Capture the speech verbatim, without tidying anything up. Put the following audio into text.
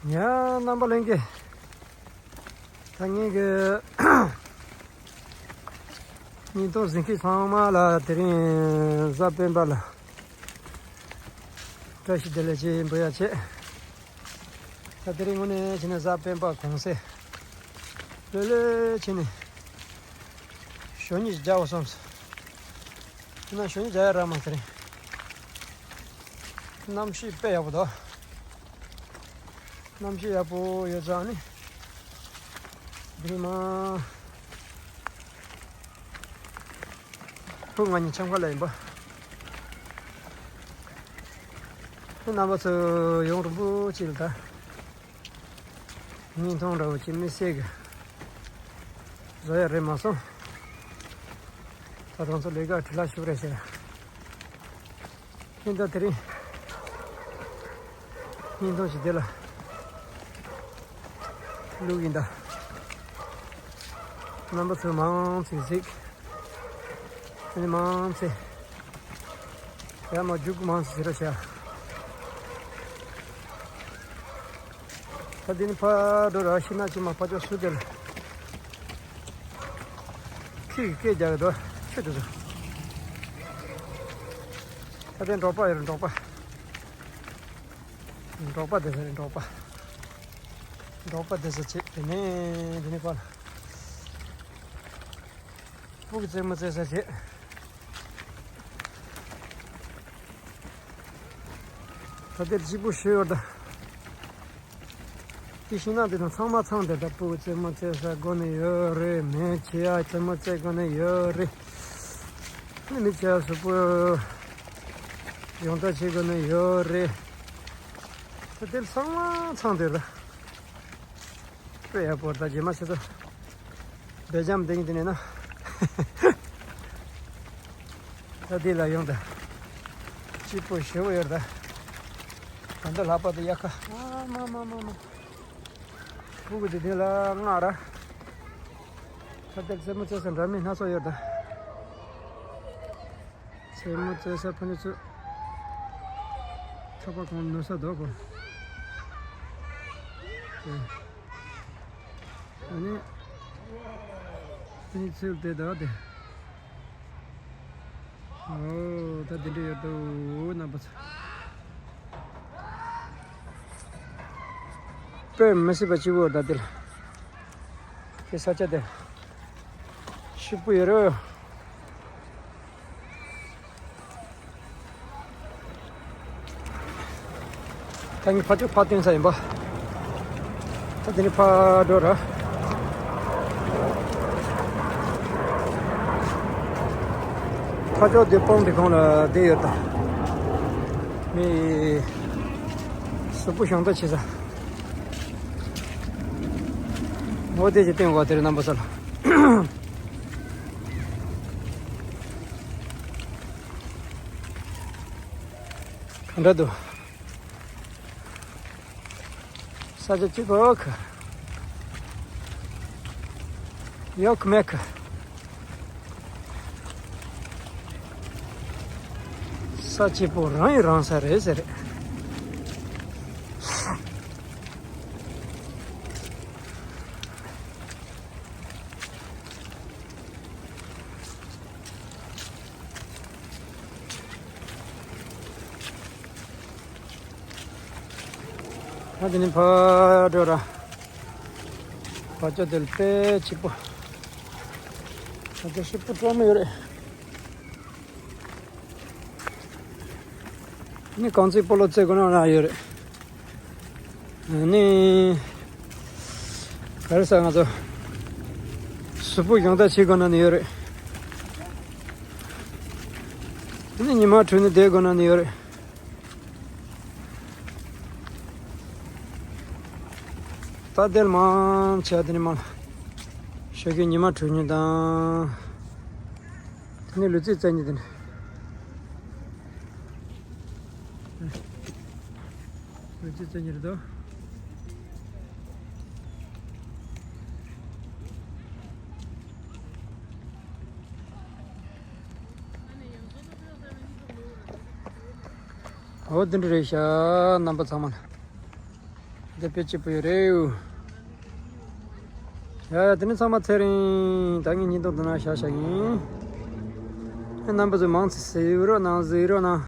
ཡ། རྣམ་པ་ལྷན་རྒྱས། ད་ངེད་ཀྱི་སྙིང་སྟོབས་ཟིན་མཁན་ཚང་མ་ལ་དེ་རིང་གཟའ་སྤེན་པ་ལ་བཀྲ་ཤིས་བདེ་ལེགས་ཅེས་འབོད་ཡ་བྱེད། ད་དེ་རིང་དངོས་གནས་བྱས་ན་གཟའ་སྤེན་པ་གུང་སེང་ལྷོད་ལྷོད་བྱས་ནས་ཞོ་གཉིས་རྒྱག་དགོས་བསམས་སོང་། ཁྱེད་རང་ཞོ་གཉིས་རྒྱག་ཡ་རག་མ་དེ་རིང་། གནམ་གཤིས་དཔེ་ཡག་པོ་འདུག་གནམ་གཤིས་ཡག་པོ་ཡོད་ཙང་ནི། འདི་མ། བུ་ང་གཉིས་འཆམ་ཁ་ལ་ཡིན་པ། ཁྱེད་རྣམ་པ་ཚོ་ཡོང་རིང་པོ་ཅིག་ལ་ད། བརྙན་ཐུང་འདྲ་བོ་ཅིག་མི་སེར་གི་བཟོ་ཡ་རེད་མ་སོང་། ད་རང་ཚོ་ལས་ཀ་བྲེལ་བ་ཞིག་རེད་ཟེར། ཁྱེད་ད་དེ་རིང་བརྙན་ཐུང་ཞིག་དེ་ལ་བླུག་ཡིན་ད། རྣམ་པ་ཚོས་མང་ཙམ་གཟིགས། ཨ་ནི་མང་ཙམ། ཡར་མར་རྒྱུག་མང་ཙམ་བྱེད་རོགས་བྱ། ད་འདི་ནི་ཕར་འགྲོ་ར་ཤི་ན་ཅི་མ་ཕར་ཕྱོགས་སུ་དེ་ལ། ཁྱི་གི་སྐད་རྒྱག་གི་འདུག་ཆུ་དེ་ཚོ། ད་དེ་འབྲོག་པ་ཡོད་རེད། འབྲོག་པ། འབྲོག་པ་དེ་ཚོ་རེད། འབྲོག་པ། འབྲོག་པ་དེ་ཚོ་བྱེད་དེ་ནས་དེ་ནས་ཕར་ལ། སྤུ་གུ་རྩེད་མོ་རྩེ་ས་བྱེད། ད་དེར་གཅིག་པུ་ཞུ་ཡོད་ད། དེ་ཤིང་ནགས་དེ་དང་ཚང་མ་ཚང་དེ་ད་སྤུ་གུ་རྩེད་མོ་རྩེ་ས་དགོན་ནས་ཡོད་རེད། མི་ཆེ་ཡ་རྩེད་མོ་རྩེ་དགོན་ནས་ཡོད་རེད། ནི་མི་ཆེ་ཡ་གཟུགས་པོ་ཡོངས་གྲགས་བྱེད་དགོན་ནས་ཡོད་རེད། ད་དེར་ཚང་མ་ཚང་དེ་རེད། དཔེ་ཡག་པོ་ད་རྗེས་མ་ཆེ་ཚོ། སྦེལ་ཇམ་དེང་དེ་ནས་ན། ད་དེ་ལ་ཡོང་ད། སྐྱིད་པོ་ཞེ་པོ་ཡོད་ད། ད་འདི་ལྷག་པ་དེ་ཡག་ཁ། ཨ་མ་མ་མ་མ། སྤུ་གུ་དེ་དེ་ལ་ང་ར། ད་དེར་རྩེད་མོ་རྩེ་ས་འདྲ་མིན་སྣ་ཚོགས་ཡོད་ད། རྩེད་མོ་རྩེ་ས་ཕ་ནི་ཚོ། ཐག་པ་གང་ནུ་ས་འདུག་གོ། ཨ་ནི། ཨ་ནི་ཚུལ་དེ་འདུག་དེ། ཨོ། ད་དེ་འདྲ་ཡོད་དོ་རྣམ་པ་ཚོ། དཔེ་མི་སྲིད་པ་གཅིག་པོ་ད་དེ་ལ། དེ་ས་ཆ་དེ། ཤི་པོ་ཡོད་རེད། ད་ངས་ཕར་ཚུར་ཕར་བཏོན་ས་ཡིན་པ། ད་དེ་ནས་ཕར་འགྲོ་ར། ཕར་ཕྱོགས་དེ་སྤང་དེ་གང་ལ་བསྡད་ཡོད་ད། མི་གཟུགས་པོ་ཞང་ད་བྱེད་ས། འོ་དེ་ཅིག་བསྟན་དགོས་དེ་རེད་རྣམ་པ་ཚོ་ལ། གང་འདྲ་འདུག་ས་ཆ་སྐྱིད་པོ་གི། ཡོད་གི་མེད་གི། ས་སྐྱིད་པོ་རང་ཡི་རང་ས་རེད་ཟེར། ད་དེ་ནས་ཕར་འགྲོ་ར། བར་ཅོ་དེ་ལ་དཔེ་སྐྱིད་པོ། བར་ཅོ་སྐྱིད་པོ་སྤྲོ་མོ་ཡོད་རེད། ནི་རྐང་རྩེད་སྤོ་ལོ་རྩེད་དགོས་ན་ཡོད་རེད། ནི། ག་རེ་ཟེར་ང་ཚོ། གཟུགས་པོ་ཡང་དག་བྱེད་དགོས་ན་ནི་ཡོད་རེད། ནི་ཉི་མ་དྲོས་ནི་བསྡད་དགོས་ན་ནི་ཡོད་རེད། ད་དེར་མང་ཆེ་བ་དེ་ནི་མང་། ཞོགས་ཀས་ཉི་མ་དྲོས་ཉིན་དང་། དེ་ནས་ལུས་རྩལ་རྩེད་ཉིན་དེ་ནས། ལུས་རྩལ་རྩེད་ཉིན་རེད་དོ། འོ་དེ་འདྲ་རེད་ཤག་རྣམ་པ་ཚང་མ་ལ། འདི་དཔེ་སྐྱིད་པོ་ཡོད་རེད། ཡ་ཡ། དེ་ནི་ཚང་མ་ཚེ་རིང་། ད་ངས་ཉིན་ཐོག་འདི་ན་བཞག་བཞག་ཡིན། རྣམ་པ་ཚོ་མང་ཙམ་གཟིགས་རོགས་གནང་། གཟིགས་རོགས་གནང་